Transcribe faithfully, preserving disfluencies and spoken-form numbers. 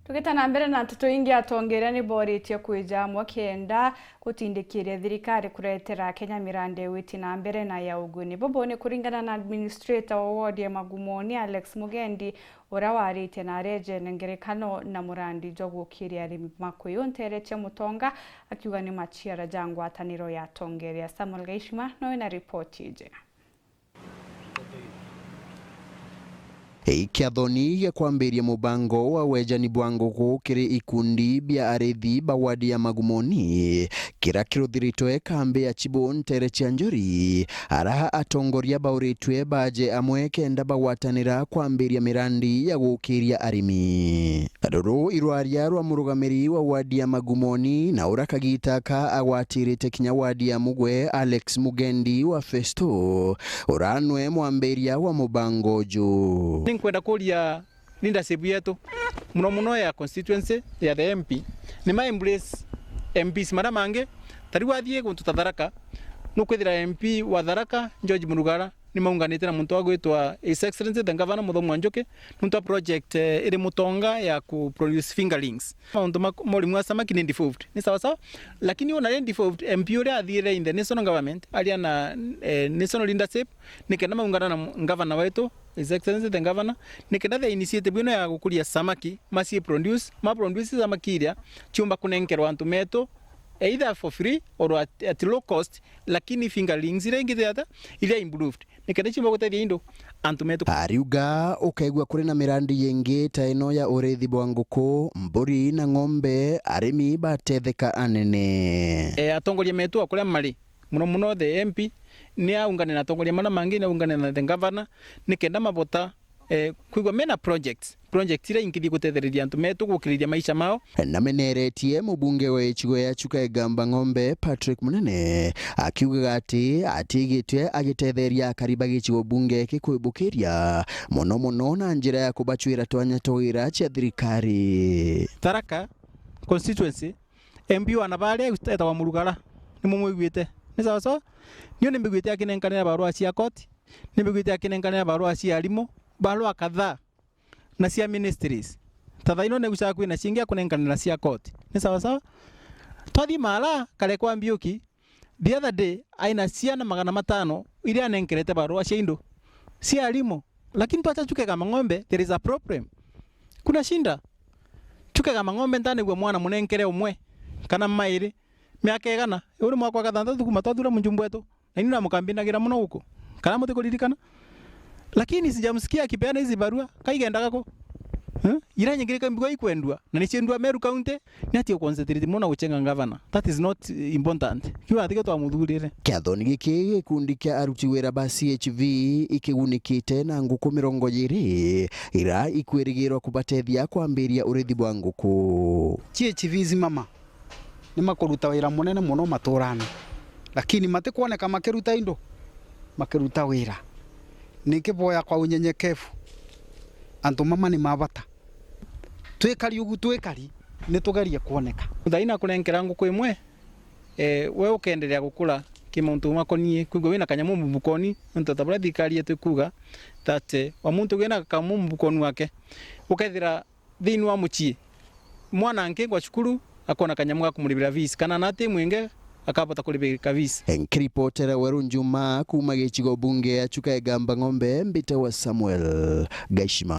Tugita na mbere na nteto ingi, atongeria ni boritie kwija amwe kenda gutindikiria thirikari kuretera Kenya mirandi ya witi na mbere na ya uguni. Bubu ni kuringana na administrator wa ward ya Magumoni, Alex Mugendi, uria waritie na areje ngerekano na murandi jwa gukiria arimi Makuyu ntere cia Mutonga, akiuga ni maciara ja ngwataniro ya atongeria. Samuel Gaishima nowe na ripoti iji. Ikiathoni gia kwambiria mubango wa wejani bwa nguku kiri ikundi bia arithi ba wadi ya Magumoni, kira kiruthiritwe kambi ya Chibo ntere cia Njori, ara atongoria bauritwe baje amwe kenda bagwatanira kwambiria mirandi ya gukiria arimi. Ruru irwaria rwa murugamiri wa wadi ya Magumoni na ura kagita ka agwatirite kinya wadi ya Mugwe, Alex Mugendi wa Festo, uranwe mwambiria wa mubango uju. Ninkwenda kuria leadership yetu, muno muno ya constituency ya the M P, ni ma embrace M Ps maria mangi. Ta riu wathii guntu ta Tharaka, nukwithira M P wa Tharaka, George Murugara, ni maunganite na muntu wa gwitwa His Excellency the Governor Muthomi wa Njuki, nuntu wa project, eh, iri Mutonga ya ku produce fingerlings. Mauntu ma, ma urimi wa samaki ni devolved, ni sawa sawa, lakini ona ri devolved, M P uria athiire in the national government, aria na, eh, national leadership, ni kenda maungana na m-, governor wetu, His Excellency the Governor, ni kenda the initiative ino ya gukuria samaki, maci produce, ma produce samaki iria ciumba kunenkerwa antu metu, either for free or at, at low cost, lakini fingerlings iria ingi ata, iria improved, ni kenda ciumba gutethia indu antu metu. Ariuga ukaigua kuri na mirandi yingi ta ino ya urithi bwa nguku, mburi na ng'ombe, arimi batetheka anene. E, atongoria metu a kuria mari, muno muno the M P, ni aungane na atongoria maria mangi, ni aungane na the governor, ni kenda mabota, eh, kwigua mena projects, project iria ingithii gutethereria antu metu gukiriria maisha mao. Nameneretie mubunge wa gicigo ya Chuka Igamba Ng'ombe, Patrick Munene, akiugaga ati atigitwe agitetheria akari ba gicigo bunge Kikuyu Bukiria, mono mono na njira ya kubacwira twanya twa wira cia thirikari. Tharaka constituency, M P wa na baria etagwa Murugara, ni mumwiguite. Ni sawa sawa? Niu ni mbiguite akinenkanira barua cia koti, ni mbiguite akinenkanira barua cia arimu, barua kadhaa na cia ministries. Ta thaino negucaga kwina cingi akunenkanira cia koti. Ni sawa sawa? Twathii maara, kare kwa Mbiuki, the other day, aina ciana magana matano iria anenkerete barua cia indo cia arimu. Lakini twacha Chuka Igamba Ng'ombe, there is a problem. Kuna shinda. Chuka Igamba Ng'ombe ntanigua mwana munenkere umwe kana mairi, miaka igana. Uu ni mwaka wa gathanthatu kuma twathura mujumbe wetu. Na ini namukambinagira muno guku. Kana mutikuririkana? Lakini sijamsikia akipeana hizi barua, kaigendaga ku. Eh? Ira nyingi rika mbigwa ikwendua, na niciendua Meru County, ni ati uconcentrate muno na guchenga governor. That is not important. Kiu atige twamuthurire. Kiathoni giki, gikundi kia aruti wira ba C H V ikigunikite na nguku mirongo iri, ira ikwirigirwa kubatethia kwambiria urithi bwa nguku. C H V zimama. Ni makuruta wira munene muno maturane, lakini matikwoneka makiruta indo, makiruta wira. Nikiboya kwa unyenyekevu, antu mama ni mabata. Twikari ugu twikari, nitugerie kwoneka. Thaina kunenkera nguku imwe, eh, we ukeenderea gukura kimauntu makonie, kwigua wina kanyamu mubukoni, nontu ta buria thirikari yetu ikuuga that, eh, wa muntu wina kanyamu mubukoni wake, ukethira thiini wa mucii, mwana ankingwa cukuru, akona kanyamu ga kumuribira fees, kana na ati mwingi akabota kuribika fees. Nkiripotera Weru Njuma kuuma gicigo bunge ya Chuka Igamba Ng'ombe, mbite wa Samuel Gaishima.